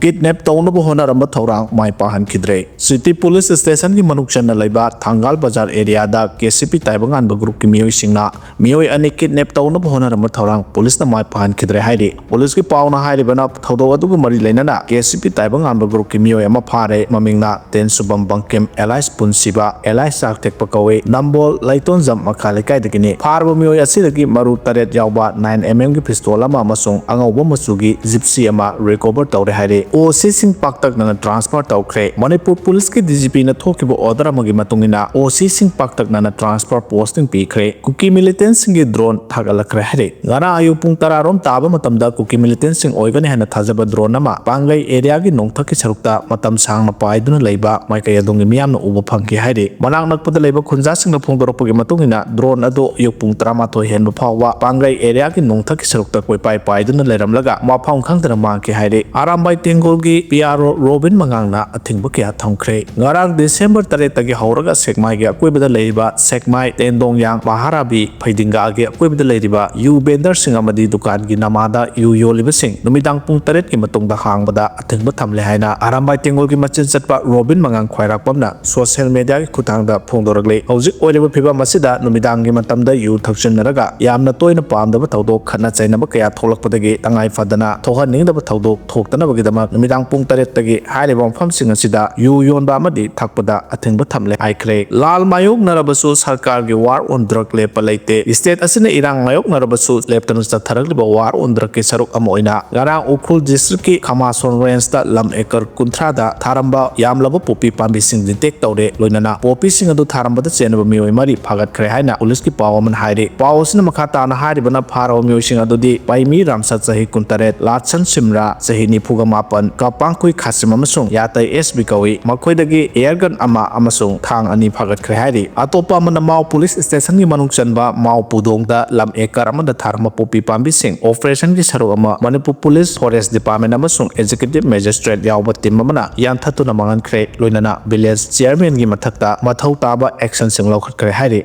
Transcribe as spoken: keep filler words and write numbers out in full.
ꯀꯤꯗꯅꯦꯞ ꯇꯧꯅꯕ ꯍꯣꯠꯅꯔꯝꯕ ꯊꯧꯔꯥꯡ ꯃꯥꯏ ꯄꯥꯛꯍꯟꯈꯤꯗ꯭ꯔꯦ꯫ City police ꯁ꯭ꯇꯦꯁꯟꯒꯤ ꯃꯅꯨꯡ ꯆꯟꯅ ꯂꯩꯕ ꯊꯪꯒꯥꯜ ꯕꯖꯥꯔ ꯑꯦꯔꯤꯌꯥꯗ ꯀꯦ ꯁꯤ ꯄꯤ ꯇꯥꯏꯕꯪꯉꯥꯟꯕ ꯒ꯭ꯔꯨꯞꯀꯤ ꯃꯤꯑꯣꯏꯁꯤꯡꯅ ꯃꯤꯑꯣꯏ ꯑꯅꯤ ꯀꯤꯗꯅꯦꯞ ꯇꯧꯅꯕ ꯍꯣꯠꯅꯔꯝꯕ ꯊꯧꯔꯥꯡ ꯄꯨꯂꯤꯁꯅ ꯃꯥꯏ ꯄꯥꯛꯍꯟꯈꯤꯗ꯭ꯔꯦ ꯍꯥꯏꯔꯤ꯫ ꯄꯨꯂꯤꯁꯀꯤ ꯄꯥꯎꯅ ꯍꯥꯏꯔꯤꯕꯅ, ꯊꯧꯗꯣꯛ ꯑꯗꯨꯒ ꯃꯔꯤ ꯂꯩꯅꯅ ꯀꯦ ꯁꯤ ꯄꯤ ꯇꯥꯏꯕꯪꯉꯥꯟꯕ ꯒ꯭ꯔꯨꯞꯀꯤ ꯃꯤꯑꯣꯏ ꯑꯃ ꯐꯥꯔꯦ꯫ ꯃꯃꯤꯡꯅ ꯇꯦꯟꯁꯨꯕꯝ ꯕꯪꯀꯤꯝ, ꯑꯦꯂꯥꯏꯁ ꯄꯨꯟꯁꯤꯕ, ꯑꯦꯂꯥꯏꯁ ꯆꯥꯛꯊꯦꯛꯄ ꯀꯧꯏ꯫ ꯅꯝꯕꯣꯜ ꯂꯩꯇꯣꯟꯖꯝ ꯃꯈꯥ ꯂꯩꯀꯥꯏꯗꯒꯤꯅꯤ꯫ ꯐꯥꯔꯕ ꯃꯤꯑꯣꯏ ꯑꯁꯤꯗꯒꯤ ꯃꯔꯨ ꯇꯔꯦꯠ ꯌꯥꯎꯕ ꯅꯥꯏꯟ ꯑꯦꯝ ꯑꯦꯝꯒꯤ ꯄꯤꯁꯇꯣꯜ ꯑꯃ ꯑꯃꯁꯨꯡ ꯑꯉꯧꯕ ꯃꯆꯨꯒꯤ ꯖꯤꯞꯁꯤ ꯑꯃ ꯔꯤꯀꯣꯚꯔ ꯇꯧꯔꯦ ꯍꯥꯏꯔꯦ꯫ ꯑꯣ ꯁꯤꯁꯤꯡ ꯄꯥꯛꯇꯛꯅꯅ ꯇ꯭ꯔꯥꯟꯁꯐꯔ ꯇꯧꯈ꯭ꯔꯦ꯫ ꯃꯅꯤꯄꯨꯔ ꯄꯨꯂꯤꯁꯀꯤ ꯗꯤ ꯖꯤ ꯄꯤꯅ ꯊꯣꯛꯈꯤꯕ ꯑꯣꯔꯗꯔ ꯑꯃꯒꯤ ꯃꯇꯨꯡ ꯏꯟꯅ ꯑꯣ ꯁꯤꯁꯤꯡ ꯄꯥꯛꯇꯛꯅꯅ ꯇ꯭ꯔꯥꯟꯁꯐꯔ ꯄꯣꯁꯇꯤꯡ ꯄꯤꯈ꯭ꯔꯦ꯫ ꯀꯨꯀꯤ ꯃꯤꯂꯤꯇꯦꯟꯁꯤꯡꯒꯤ ꯗ꯭ꯔꯣꯟ ꯊꯥꯒꯠꯂꯛꯈ꯭ꯔꯦ ꯍꯥꯏꯔꯦ꯫ ꯉꯔꯥꯡ ꯑꯌꯨꯛ ꯄꯨꯡ ꯇꯔꯥ ꯔꯣꯝ ꯇꯥꯕ ꯃꯇꯝꯗ ꯀꯨꯀꯤ ꯃꯤꯂꯤꯇꯦꯟꯁꯤꯡ ꯑꯣꯏꯒꯅꯤ ꯍꯥꯏꯅ ꯊꯥꯖꯕ ꯗ꯭ꯔꯣꯟ ꯑꯃ ꯄꯥꯡꯒꯩ ꯑꯦꯔꯤꯌꯥꯒꯤ ꯅꯣꯡꯊꯛꯀꯤ ꯁꯔꯨꯛꯇ ꯃꯇꯝ ꯁꯥꯡꯅ ꯄꯥꯏꯗꯨꯅ ꯂꯩꯕ ꯃꯥꯏꯀꯩ ꯑꯗꯣꯝꯒꯤ ꯃꯤꯌꯥꯝꯅ ꯎꯕ ꯐꯪꯈꯤ ꯍꯥꯏꯔꯤ꯫ ꯃꯅꯥꯛ ꯅꯛꯄꯗ ꯂꯩꯕ ꯈꯨꯟꯖꯥꯁꯤꯡꯅ ꯐꯣꯡꯗꯣꯔꯛꯄꯒꯤ ꯃꯇꯨꯡ ꯏꯟꯅ, ꯗ꯭ꯔꯣꯟ ꯑꯗꯨ ꯑꯌꯨꯛ ꯄꯨꯡ ꯇꯔꯥꯃꯥꯊꯣꯏ ꯍꯦꯟꯕ ꯐꯥꯎꯕ ꯄꯥꯡꯒꯩ ꯑꯦꯔꯤꯌꯥꯒꯤ ꯅꯣꯡꯊꯛꯀꯤ ꯁꯔꯨꯛꯇ ꯀꯣꯏꯄꯥꯏ ꯄꯥꯏꯗꯨꯅ ꯂꯩꯔꯝꯂꯒ ꯃꯐꯝ ꯈꯪꯗꯅ ꯃꯥꯡꯈꯤ ꯍꯥꯏꯔꯤ꯫ ꯑꯔꯥꯝꯕꯥꯏ ꯇꯦꯡꯒꯣꯜꯒꯤ ꯄꯤ ꯑꯥꯔ ꯑꯣ ꯔꯣꯕꯤꯟ ꯃꯉꯥꯡꯅ ꯑꯊꯤꯡꯕ ꯀꯌꯥ ꯊꯝꯈ꯭ꯔꯦ꯫ ꯉꯔꯥꯡ ꯗꯤꯁꯦꯝꯕꯔ ꯇꯔꯦꯠꯇꯒꯤ ꯍꯧꯔꯒ ꯁꯦꯛꯃꯥꯏꯒꯤ ꯑꯀꯣꯏꯕꯗ ꯂꯩꯔꯤꯕ ꯁꯦꯛꯃꯥꯏ, ꯇꯦꯟꯗꯣꯡꯌꯥꯡ, ꯃꯍꯥꯔꯥꯕꯤ, ꯐꯩꯗꯤꯡꯒꯥꯒꯤ ꯑꯀꯣꯏꯕꯗ ꯂꯩꯔꯤꯕ ꯌꯨ ꯚꯦꯟꯗꯔꯁꯤꯡ ꯑꯃꯗꯤ ꯗꯨꯀꯥꯟꯒꯤ ꯅꯃꯥꯗ ꯌꯨ ꯌꯣꯜꯂꯤꯕꯁꯤꯡ ꯅꯨꯃꯤꯗꯥꯡ ꯄꯨꯡ ꯇꯔꯦꯠꯀꯤ ꯃꯇꯨꯡꯗ ꯍꯥꯡꯕꯗ ꯑꯊꯤꯡꯕ ꯊꯝꯂꯦ ꯍꯥꯏꯅ ꯑꯔꯥꯝꯕꯥꯏ ꯇꯦꯡꯒꯣꯜꯒꯤ ꯃꯆꯤꯟ ꯆꯠꯄ ꯔꯣꯕꯤꯟ ꯃꯉꯥꯡ ꯈ꯭ꯋꯥꯏꯔꯥꯛꯄꯝꯅ ꯁꯣꯁꯤꯌꯦꯜ ꯃꯦꯗꯤꯌꯥꯒꯤ ꯈꯨꯠꯊꯥꯡꯗ ꯐꯣꯡꯗꯣꯔꯛꯂꯤ꯫ ꯍꯧꯖꯤꯛ ꯑꯣꯏꯔꯤꯕ ꯐꯤꯕꯝ ꯑꯁꯤꯗ ꯅꯨꯃꯤꯗꯥꯡꯒꯤ ꯃꯇꯝꯗ ꯌꯨ ꯊꯛꯆꯤꯟꯅꯔꯒ ꯌꯥꯝꯅ ꯇꯣꯏꯅ ꯄꯥꯝꯗꯕ ꯊꯧꯗꯣꯛ, ꯈꯠꯅ ꯆꯩꯅꯕ ꯀꯌꯥ ꯊꯣꯛꯂꯛꯄꯗꯒꯤ ꯇꯉꯥꯏ ꯐꯗꯅ ꯊꯣꯛꯍꯟꯅꯤꯡꯗꯕ ꯊꯧꯗꯣꯛ ꯊꯣꯛꯇꯅꯕꯒꯤꯗꯃꯛ ꯅꯨꯃꯤꯗꯥꯡ ꯄꯨꯡ ꯇꯔꯦꯠꯇꯒꯤ ꯍꯥꯏꯔꯤꯕ ꯃꯐꯝꯁꯤꯡ ꯑꯁꯤꯗ ꯌꯨ ꯌꯣꯟꯕ ꯑꯃꯗꯤ ꯊꯛꯄꯗ ꯑꯊꯤꯡꯕ ꯊꯝꯂꯦ ꯍꯥꯏꯈ꯭ꯔꯦ꯫ ꯂꯥꯜ ꯃꯥꯌꯣꯛꯅꯔꯕꯁꯨ ꯁꯔꯀꯥꯔꯒꯤ ꯋꯥꯔ ꯑꯣꯟ ꯗ꯭ꯔꯒ ꯂꯦꯞꯄ ꯂꯩꯇꯦ꯫ ꯁ꯭ꯇꯦꯠ ꯑꯁꯤꯅ ꯏꯔꯥꯡ ꯃꯥꯌꯣꯛꯅꯔꯕꯁꯨ ꯂꯦꯞꯇꯅ ꯆꯠꯊꯔꯛꯂꯤꯕ ꯋꯥꯔ ꯑꯣꯟ ꯗ꯭ꯔꯒꯀꯤ ꯁꯔꯨꯛ ꯑꯃ ꯑꯣꯏꯅ ꯉꯔꯥꯡ ꯎꯈ꯭ꯔꯨꯜ ꯗꯤꯁꯇ꯭ꯔꯤꯛꯀꯤ ꯈꯃꯥꯁꯣꯟ ꯔꯦꯟꯖꯇ ꯂꯝ ꯑꯦꯀꯔ ꯀꯨꯟꯊ꯭ꯔꯥꯗ ꯊꯥꯔꯝꯕ ꯌꯥꯝꯂꯕ ꯄꯣꯄꯤ ꯄꯥꯝꯕꯤꯁꯤꯡ ꯗꯤꯇꯦꯛ ꯇꯧꯔꯦ꯫ ꯂꯣꯏꯅꯅ ꯄꯣꯄꯤꯁꯤꯡ ꯑꯗꯨ ꯊꯥꯔꯝꯕꯗ ꯆꯦꯟꯅꯕ ꯃꯤꯑꯣꯏ ꯃꯔꯤ ꯐꯥꯒꯠꯈ꯭ꯔꯦ ꯍꯥꯏꯅ ꯄꯨꯂꯤꯁꯀꯤ ꯄꯥꯎ ꯑꯃꯅ ꯍꯥꯏꯔꯤ꯫ ꯄꯥꯎ ꯑꯁꯤꯅ ꯃꯈꯥ ꯇꯥꯅ ꯍꯥꯏꯔꯤꯕꯅ, ꯐꯥꯔꯕ ꯃꯤꯑꯣꯏꯁꯤꯡ ꯑꯗꯨꯗꯤ ꯄꯥꯏꯃꯤ ꯔꯥꯝꯁꯥꯠ ꯆꯍꯤ ꯀꯨꯟꯇꯔꯦꯠ, ꯂꯥꯠꯁꯟ ꯁꯤꯝꯔꯥ ꯆꯍꯤ ꯅꯤꯐꯨꯒ ꯃꯥꯄꯟ, ꯀꯄꯥꯡꯈꯨꯏ ꯈꯥꯁꯤꯝ ꯑꯃꯁꯨꯡ ꯌꯥꯇꯩ ꯑꯦꯁ ꯕꯤ ꯀꯧꯏ꯫ ꯃꯈꯣꯏꯗꯒꯤ ꯑꯦꯌꯔ ꯒꯟ ꯑꯃ ꯑꯃꯁꯨꯡ ꯊꯥꯡ ꯑꯅꯤ ꯐꯥꯒꯠꯈ꯭ꯔꯦ ꯍꯥꯏꯔꯤ꯫ ꯑꯇꯣꯞꯄ ꯑꯃꯅ ꯃꯥꯎ ꯄꯨꯂꯤꯁ ꯁ꯭ꯇꯦꯁꯟꯒꯤ ꯃꯅꯨꯡ ꯆꯟꯕ ꯃꯥꯎ ꯄꯨꯗꯣꯡꯗ ꯂꯝ ꯑꯦꯀꯔ ꯑꯃꯗ ꯊꯥꯔꯝꯕ ꯄꯣꯄꯤ ꯄꯥꯝꯕꯤꯁꯤꯡ ꯑꯣꯄꯔꯦꯁꯟꯒꯤ ꯁꯔꯨꯛ ꯑꯃ ꯃꯅꯤꯄꯨꯔ ꯄꯨꯂꯤꯁ, ꯐꯣꯔꯦꯁ ꯗꯤꯄꯥꯔꯠꯃꯦꯟ ꯑꯃꯁꯨꯡ ꯑꯦꯛꯖꯤꯀ꯭ꯌꯨꯇꯤꯚ ꯃꯦꯖꯤꯁꯇ꯭ꯔꯦꯠ ꯌꯥꯎꯕ ꯇꯤꯝ ꯑꯃꯅ ꯌꯥꯟꯊꯠꯇꯨꯅ ꯃꯥꯡꯍꯟꯈ꯭ꯔꯦ꯫ ꯂꯣꯏꯅꯅ ꯚꯤꯂꯦꯖ ꯆꯤꯌꯔꯃꯦꯟꯒꯤ ꯃꯊꯛꯇ ꯃꯊꯧ ꯇꯥꯕ ꯑꯦꯛꯁꯟꯁꯤꯡ ꯂꯧꯈꯠꯈ꯭ꯔꯦ ꯍꯥꯏꯔꯤ꯫